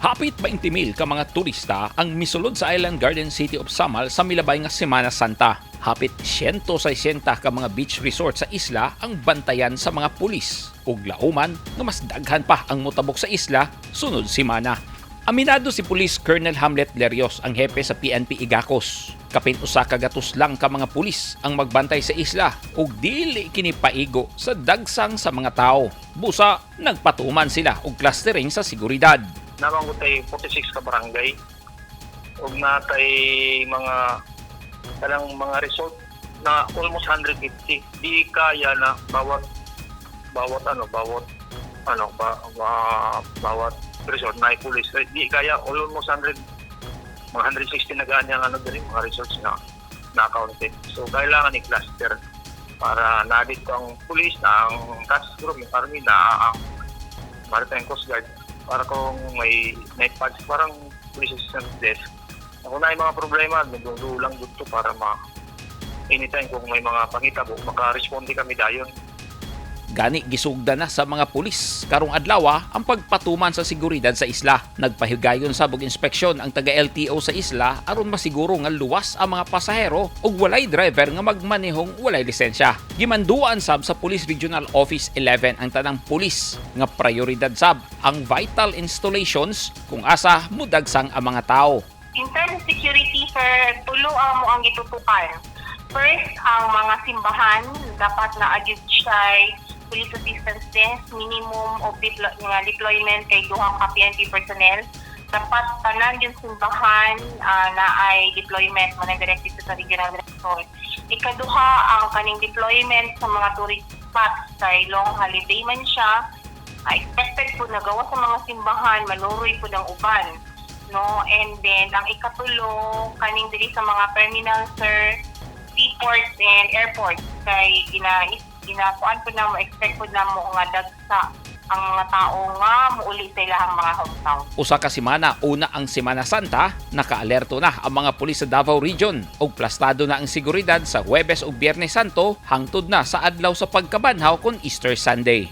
Hapit 20,000 ka mga turista ang misulod sa Island Garden City of Samal sa milabay nga Semana Santa. Hapit 160 ka mga beach resort sa isla ang bantayan sa mga pulis. Ug lauman nga mas daghan pa ang motabok sa isla sunod semana. Aminado si Police Colonel Hamlet Lerios, ang hepe sa PNP Igacos. Kapin 100 lang ka mga pulis ang magbantay sa isla ug dili kini paigo sa dagsang sa mga tao. Busa nagpatuman sila og clustering sa seguridad. Naa man tay 46 ka barangay ug natay mga kanang mga resort na almost 150. Di kaya na bawat bawat ano bawat ano ba, ba bawat resort na police. Eh, di kaya. Almost 100, mga 160 na ganyang ano diri, mga resorts na na counted. So kailangan i-cluster para na dito ang police, na ang task group, yung army, na ang Maritime Coast Guard, para kung may night pads, parang police assistance desk. Kung na mga problema, nagdulang dito para ma anytime kung may mga pangitabo, maka-responde kami dayon. Gani gisugda na sa mga pulis karong adlaw ang pagpatuman sa seguridad sa isla. Nagpahigayon sa og inspeksyon ang taga LTO sa isla aron masiguro nga luwas ang mga pasahero ug walay driver nga magmanehong walay lisensya. Gimanduan sab sa Police Regional Office 11 ang tanang pulis nga prioridad sab ang vital installations kung asa mudagsang ang mga tao. In terms of security, sir, tulo ang mo ang gitutukan. First, ang mga simbahan, dapat naa gyud siya police assistance desk, minimum of nga deployment kay duha ka PNP personnel. Dapat tanan yung simbahan naay deployment mo na directive sa regional director. Ikaduha, ang kaning deployment sa mga tourist spots kay long holiday man siya. Expected po na gawa sa mga simbahan, manuroy po ng uban, no? And then ang ikatulo, kaning diri sa mga terminal, sir, seaports and airports, kay gina ginakuan po na mo, expect po na mo nga dagsa ang mga tao nga muuli sa ilahang mga hometown. 1 ka semana una ang Semana Santa, nakaalerto na ang mga pulis sa Davao Region ug plastado na ang seguridad sa Huwebes ug Biyernes Santo hangtod na sa adlaw sa pagkabanhaw kon Easter Sunday.